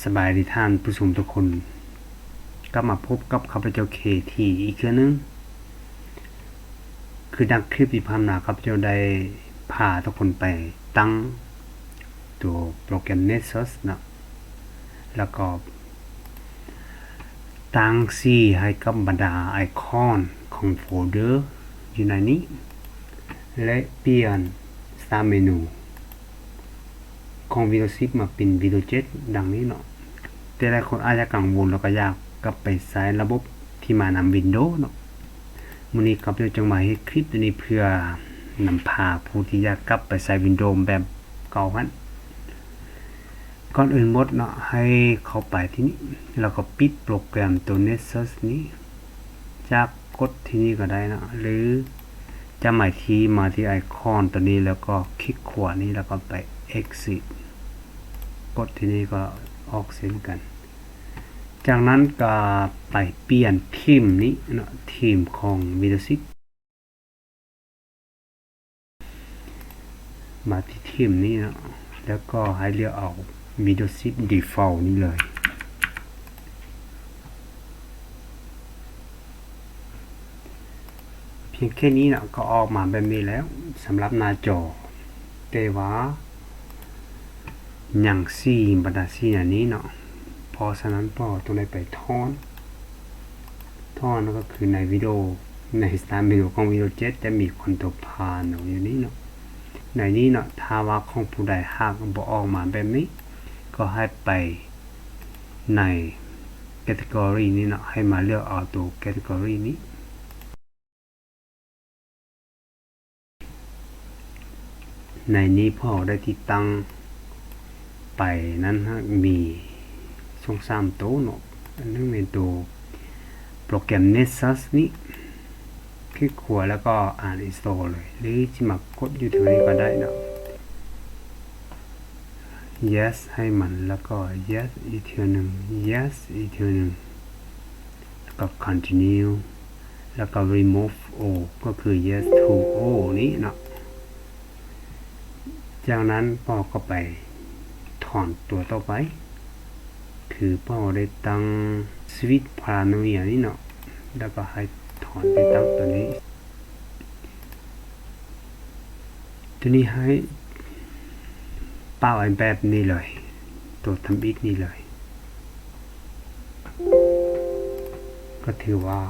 ສະບາຍດີທ່ານຜູ້ຊົມທຸກຄົນ, ກັບມາພົບກັບຂ້າພະເຈົ້າ ເຄທີ ອີກເທື່ອໜຶ່ງ. ຄືດັ່ງຄລິບທີ່ຜ່ານມາ ຂ້າພະເຈົ້າໄດ້ພາທຸກຄົນໄປຕັ້ງຕົວໂປຣແກຣມ Nexus ເນາະ, ແລ້ວກໍຕັ້ງສີໃຫ້ກັບບັນດາໄອຄອນຂອງໂຟລເດີຢູ່ໃນນີ້ ແລະ ປ່ຽນ Start Menu ຂອງ Windows ສິບ ມາເປັນ Windows ເຈັດ ດັ່ງນີ້ເນາະ. ແຕ່ຫຼາຍຄົນອາດຈະກັງວົນ ແລ້ວກໍຢາກກັບໄປໃຊ້ລະບົບທີ່ມານຳ Windows ເນາະ. ມື້ນີ້ຂ້າພະເຈົ້າຈຶ່ງມາເຮັດຄລິບຕົວນີ້ ເພື່ອນຳພາຜູ້ທີ່ຢາກກັບໄປໃຊ້ Windows ແບບເກົ່າຫັ້ນ. ກ່ອນອື່ນໝົດເນາະ ໃຫ້ເຂົ້າໄປທີ່ນີ້ ແລ້ວກໍປິດໂປຣແກຣມຕົວ Nexus ນີ້ ຈາກກົດທີ່ນີ້ກໍໄດ້ເນາະ ຫຼືຈະໝາຍທີ່ມາທີ່ໄອຄອນຕົວນີ້ ແລ້ວກໍຄລິກຂວານີ້ ແລ້ວກໍໄປ Exit ກົດທີ່ນີ້ກໍອອກເຊັ່ນກັນ. ຈາກນັ້ນກໍໄປປ່ຽນທີມນີ້ເນາະ ທີມຂອງ Windows ສິບ ມາທີ່ທີມນີ້ເນາະ ແລ້ວກໍໃຫ້ເລືອກເອົາ Windows ສິບ Default ນີ້ເລີຍ. ພຽງແຄ່ນີ້ເນາະ ກໍອອກມາແບບນີ້ແລ້ວ ສຳລັບໜ້າຈໍ, ແຕ່ວ່າຍັງສີ ບັນດາສີອັນນີ້ເນາະ. ເພາະສະນັ້ນ ພວກເຮົາຕ້ອງໄດ້ໄປຖອນ, ຖອນກໍຄືໃນ Windows ໃນ Start Menu ຂອງ Windows ເຈັດ ຈະມີ Control Panel ຢູ່ນີ້ເນາະ. ໃນນີ້ເນາະ ຖ້າວ່າຂອງຜູ້ໃດຫາກບໍ່ອອກມາແບບນີ້ ກໍໃຫ້ໄປໃນ Category ນີ້ເນາະ, ໃຫ້ມາເລືອກເອົາຕົວ Category ນີ້. ໃນນີ້ພວກເຮົາໄດ້ຕິດຕັ້ງໄປນັ້ນ ມີສອງສາມໂຕເນາະ. ອັນໜຶ່ງແມ່ນໂຕໂປຣແກຣມ Nexus ນີ້ ຄລິກຂວາແລ້ວກໍ Uninstall ເລີຍ ຫຼືຊິມາກົດຢູ່ເທິງນີ້ກໍໄດ້ເນາະ. Yes ໃຫ້ມັນ ແລ້ວກໍ Yes ອີກເທື່ອໜຶ່ງ, Yes ອີກເທື່ອໜຶ່ງ ແລ້ວກໍ Continue ແລ້ວກໍ Remove All ກໍຄື Yes to All ນີ້ເນາະ. ຈາກນັ້ນພວກເຮົາກໍໄປຖອນຕົວຕໍ່ໄປ ຄືພວກເຮົາໄດ້ຕັ້ງ Switch Paranoia ນີ້ເນາະ, ແລ້ວກໍໃຫ້ຖອນໄປຕັ້ງຕົວນີ້. ຕົວນີ້ໃຫ້ປະໄວ້ແບບນີ້ເລີຍ, ຕົວທຳອິດນີ້ເລີຍ. ກໍຖືວ່າ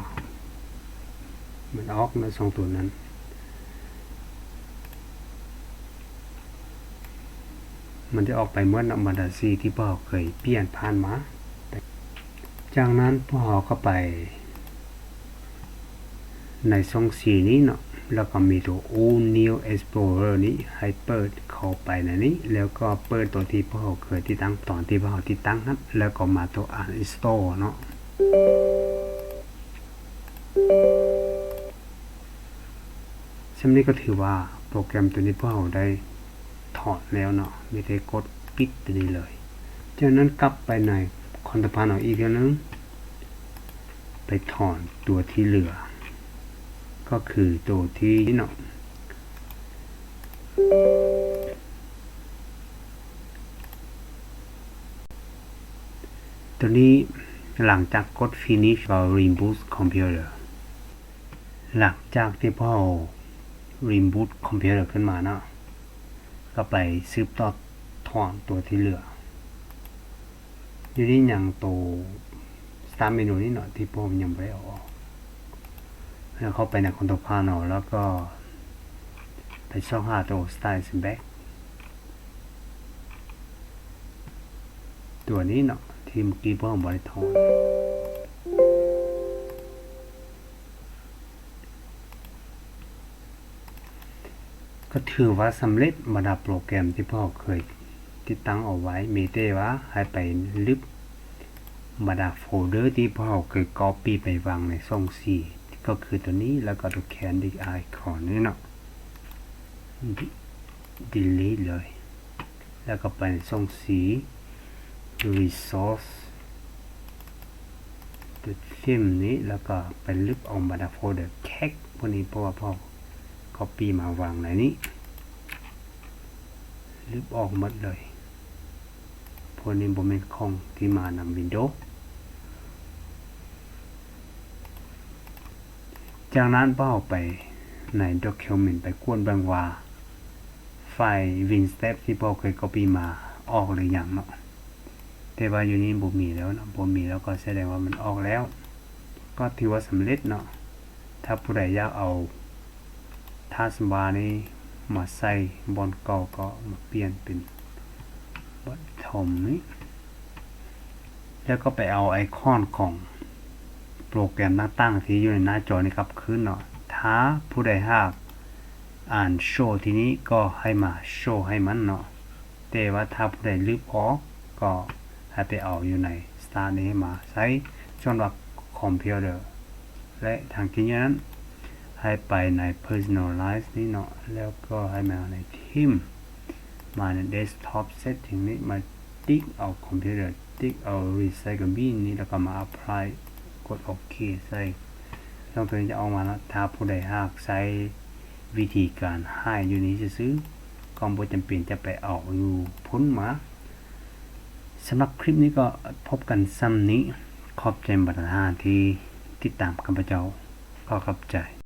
ມັນອອກເນາະ ສອງຕົວນັ້ນ ມັນຈະອອກໄປໝົດເນາະ ບັນດາສີທີ່ພວກເຮົາເຄີຍປ່ຽນຜ່ານມາ. ຈາກນັ້ນພວກເຮົາກໍໄປ ໃນຊ່ອງສີນີ້ເນາະ, ແລ້ວກໍມີຕົວ Old New Explorer ນີ້ ໃຫ້ເປີດເຂົ້າໄປໃນນີ້ ແລ້ວກໍເປີດຕົວທີ່ພວກເຮົາເຄີຍຕິດຕັ້ງ ຕອນທີ່ພວກເຮົາຕິດຕັ້ງຫັ້ນ ແລ້ວກໍມາຕົວ Uninstall ເນາະ. ຊ່ຳນີ້ກໍຖືວ່າໂປຣແກຣມຕົວນີ້ພວກເຮົາໄດ້ຖອນແລ້ວເນາະ, ມີແຕ່ກົດປິດຕົວນີ້ເລີຍ. ຈາກນັ້ນກັບໄປໃນຄອນໂທຣພານເອົາອີກເທື່ອໜຶ່ງ ໄປຖອນຕົວທີ່ເຫຼືອ ກໍຄືຕົວທີ່ເນາະ ຕົວນີ້ ຫຼັງຈາກກົດ finish ກໍ reboot computer. ຫຼັງຈາກທີ່ພວກເຮົາ reboot computer ຂຶ້ນມາເນາະ ກໍໄປສືບຕໍ່ຖອນຕົວທີ່ເຫຼືອ. ຢູ່ນີ້ຍັງໂຕ Start Menu ນີ້ເນາະ ທີ່ພວກເຮົາຍັງບໍ່ໄດ້ເອົາອອກ. ແລ້ວເຂົ້າໄປໃນ Control Panel ເນາະ ແລ້ວກໍໄປຊອກຫາໂຕ Style Back ຕົວນີ້ເນາະ ທີ່ເມື່ອກີ້ພວກເຮົາບໍ່ໄດ້ຖອນ. ກໍຖືວ່າສຳເລັດບັນດາໂປຣແກຣມທີ່ພວກເຮົາເຄີຍຕິດຕັ້ງເອົາໄວ້, ມີແຕ່ວ່າໃຫ້ໄປລຶບບັນດາໂຟລເດີທີ່ພວກເຮົາເຄີຍ copy ໄປວາງໃນຊ່ອງສີ ກໍຄືຕົວນີ້ ແລ້ວກໍຕົວ Candy Icon ນີ້ເນາະ delete ເລີຍ. ແລ້ວກໍໄປໃນຊ່ອງສີ Resource ຕົວ Theme ນີ້ ແລ້ວກໍໄປລຶບເອົາບັນດາໂຟລເດີ Cache ພວກນີ້ ເພາະວ່າພວກ copy ມາວາງໃນນີ້ ລຶບອອກໝົດເລີຍ. ພ ພວກນີ້ບໍ່ແມ່ນຂອງທີ່ມານຳວິນໂດ. ຈາກນັ້ນພວກເຮົາໄປໃນ Document ໄປກວດເບິ່ງວ່າ ໄຟລ໌ WinStep ທີ່ພວກເຮົາເຄີຍ Copy ມາອອກຫຼືຍັງເນາະ. ແຕ່ວ່າຢູ່ນີ້ບໍ່ມີແລ້ວເນາະ, ບໍ່ມີແລ້ວກໍສະແດງວ່າມັນອອກແລ້ວ ກໍຖືວ່າສຳເລັດເນາະ. ຖ້າຜູ້ໃດຢາກເອົາ Taskbar ນີ້ມາໃສ່ບ່ອນເກົ່າ ກໍມາປ່ຽນເປັນ Bottom ນີ້ ແລ້ວກໍໄປເອົາໄອຄອນຂອງໂປຣແກຣມຕ່າງໆທີ່ຢູ່ໃນໜ້າຈໍນີ້ກັບຄືນເນາະ. ຖ້າຜູ້ໃດຫາກອ່ານ Show ທີ່ນີ້ ກໍໃຫ້ມາ Show ໃຫ້ມັນເນາະ. ແຕ່ວ່າຖ້າຜູ້ໃດລຶບອອກ ກໍໃຫ້ໄປເອົາຢູ່ໃນ Start ນີ້ໃຫ້ມາໃສ່. ສ່ວນວ່າ Computer ແລະ ທາງກິນຢູ່ນັ້ນ ໃຫ້ໄປໃນ Personalize ນີ້ເນາະ, ແລ້ວກໍໃຫ້ມາໃນ Theme ມາໃນ Desktop Setting ນີ້ ມາຕິກເອົາ Computer ຕິກເອົາ Recycle Bin ນີ້ ແລ້ວກໍມາ Apply ກົດໂອເຄໃສ່. ຫຼັງຈາກນີ້ຈະອອກມາເນາະ. ຖ້າຜູ້ໃດຫາກໃຊ້ວິທີການຫາຍຢູ່ນີ້ຊື່ໆ ກໍບໍ່ຈຳເປັນຈະໄປເອົາຢູ່ພຸ້ນມາ. ສຳລັບຄລິບນີ້ກໍພົບກັນສ່ຳນີ້. ຂອບໃຈບັນດາທ່ານທີ່ຕິດຕາມຂ້າພະເຈົ້າ. ຂໍຂອບໃຈ.